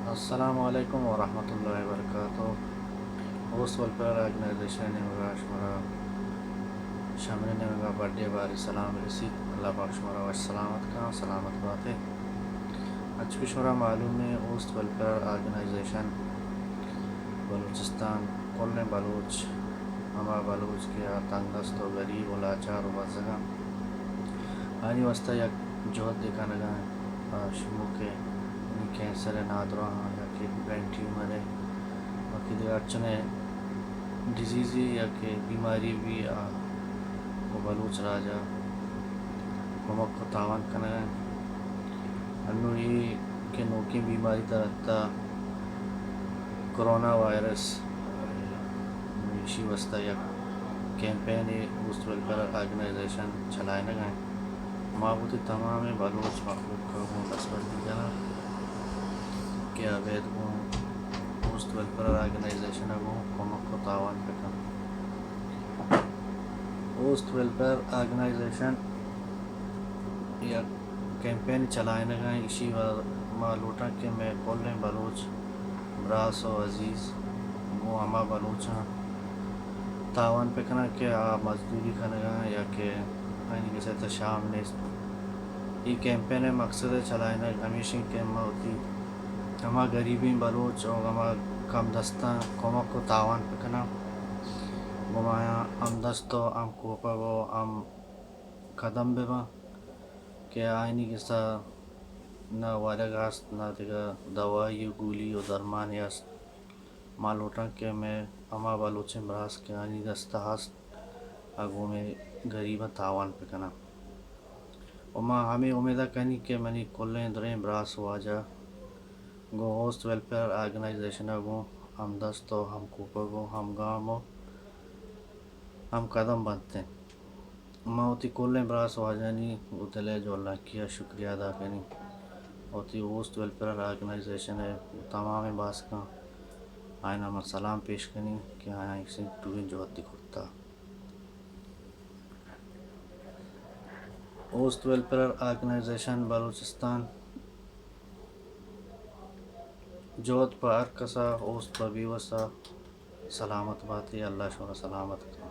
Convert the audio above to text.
السلام علیکم ورحمۃ اللہ وبرکاتہ۔ اوست ویلفیئر آرگنائزیشن ءِ نیمگ ءَ شمارا شمئے نیمگ ءَ بڈے باری سلام رسیت۔ اللہ پاک شمارا وش سلامت کن، سلامت بات ئے۔ انچو کہ شمارا معلوم ایں، اوست ویلفیئر آرگنائزیشن بلوچستان کلیں بلوچ، ہما بلوچ کہ آ تنگ دست و گریب و لاچار و بزگاں، آنی واسطہ یک جہدے کنگا ایں۔ آ شموک ءِ کینسر ءِ نادراہاں یا کہ برین ٹیومر ءِ، باقی دگہ ہرچنیں ڈیزیزے یا کہ بیماری بی، آ گوں بلوچ راج ءَ کمک و تعاون کنگا ایں۔ انوں اے کہ نوکیں بیماری در اتکا، کرونا وائرس، ایشی واسطہ یک کیمپینے اوست ویلفیئر آرگنائزیشن چلائینگا ایں۔ ما وتی تمامیں بلوچ مخلوق ءَ گوں دستبندی کناں کہ آ بید گوں اوست ویلفیئر آرگنائزیشن ءَ گوں کمک و تعاون بکن۔ اوست ویلفیئر آرگنائزیشن یک کیمپین چلائینگا ایں، ایشی ءَ ما لوٹاں کہ مئے کلیں بلوچ براس و عزیز گوں ہما بلوچاں تعاون بکناں کہ آ مزدوری کنگا ایں یا کہ آنی کسے تہ شام نیست۔ اے کیمپین ءِ مقصد ءِ چلائینگ ہمیش ایں کہ ما وتی ہما گریبیں بلوچ و ہما کم دستاں کمک و تعاون بکناں، گوں آیاں ہم دست و ہم کوپگ و ہم قدم بباں کہ آیانی گسا نہ ورگ ہست، نہ دگہ دوائی و گولی و درمانے ہست۔ ما لوٹاں کہ مئے ہما بلوچیں براس کہ آنی دستا ہست، آ گوں مئے گریباں تعاون بکناں۔ و ما ہمے امیدا کنیں کہ منی کلیں دریں براس واجہ گوں اوست ویلفیئر آرگنائزیشن ءَ گوں ہم دست و ہم کوپگ و ہم گام و ہم قدم بنت انت۔ ما وتی کلیں براس واجہانی گوں دل ءِ جہلانکی ءَ شکریہ ادا کنیں۔ وتی اوست ویلفیئر آرگنائزیشن ءِ تمامیں باسکاں آیاناں ما سلام پیش کنیں کہ آیاں ایشی ٹوہیں جہدے کرتا۔ اوست ویلفیئر آرگنائزیشن بلوچستان جہد پہ ہر کسا، اوست پہ بیوسا۔ سلامت باتے، اللہ شمارا سلامت کنت۔